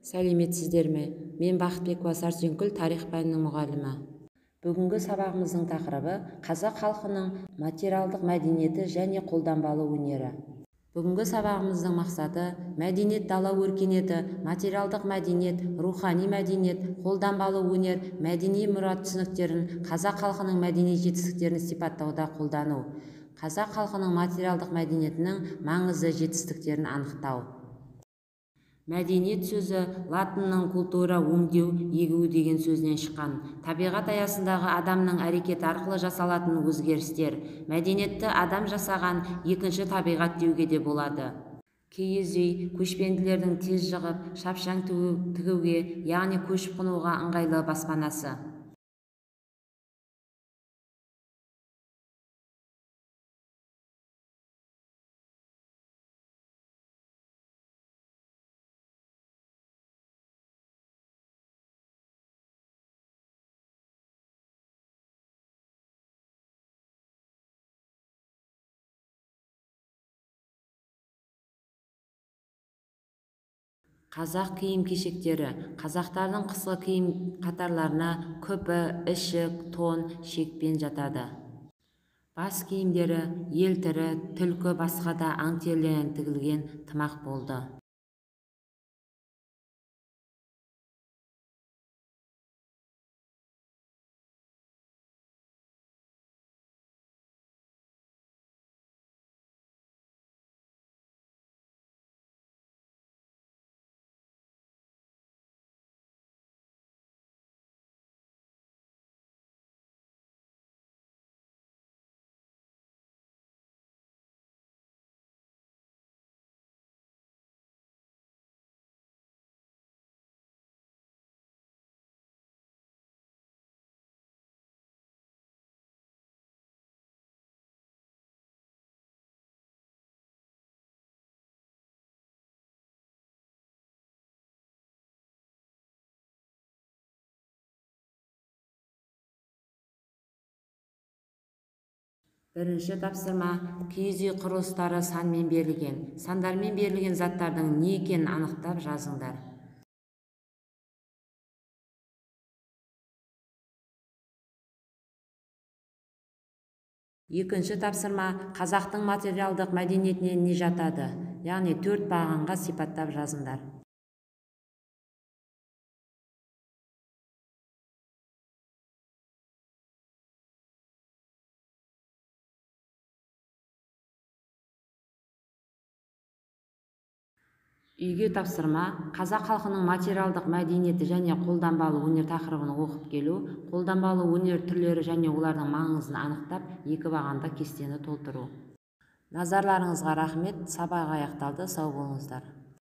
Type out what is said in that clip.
Сәлеметсіздер ме? Мен Бақытбекова Сәрсенкүл, тарих пәнінің мұғалімі. Бүгінгі сабағымыздың тақырыбы қазақ халқының материалдық мәдениеті және қолданбалы өнері. Бүгінгі сабағымыздың мақсаты мәдениет дала өркениеті, материалдық мәдениет, рухани мәдениет, қолданбалы өнер, мәдени мұра түсініктерін қазақ халқының мәдени жетістіктерін сипаттауда қолдану. Қазақ халқының материалдық мәдениетінің маңызды жетістіктерін анықтау. Мәдениет сөзі латынның культура, өңдеу, егу деген сөзінен шыққан. Табиғат аясындағы адамның әрекеті арқылы жасалатын өзгерістер. Мәдениетті адам жасаған екінші табиғат деуге де болады. Киіз үй көшпенділердің тез жығып, шапшаң тігуге, яғни көшіп қонуға ыңғайлы баспанасы. Қазақ киім-кешектері. Қазақтардың қысқы киім қатарларына күпі, ішік, тон, шекпен жатады. Бас киімдері елтірі, түлкі, басқа да аң терілерінен тігілген тымақ болды. Бірінші тапсырма киіз үй құрылыстары санмен берілген. Сандармен берілген заттардың не екенін анықтап жазыңдар. Екінші тапсырма қазақтың материалдық мәдениетіне не жатады? Яғни 4 бағанға сипаттап жазыңдар. Үйге тапсырма қазақ халқының материалдық мәдениеті және қолданбалы өнер тақырыбын оқып келу, қолданбалы өнер түрлері және олардың маңызын анықтап, 2 бағанда кестені толтыру. Назарларыңызға рахмет, сабақ аяқталды, сау болыңыздар.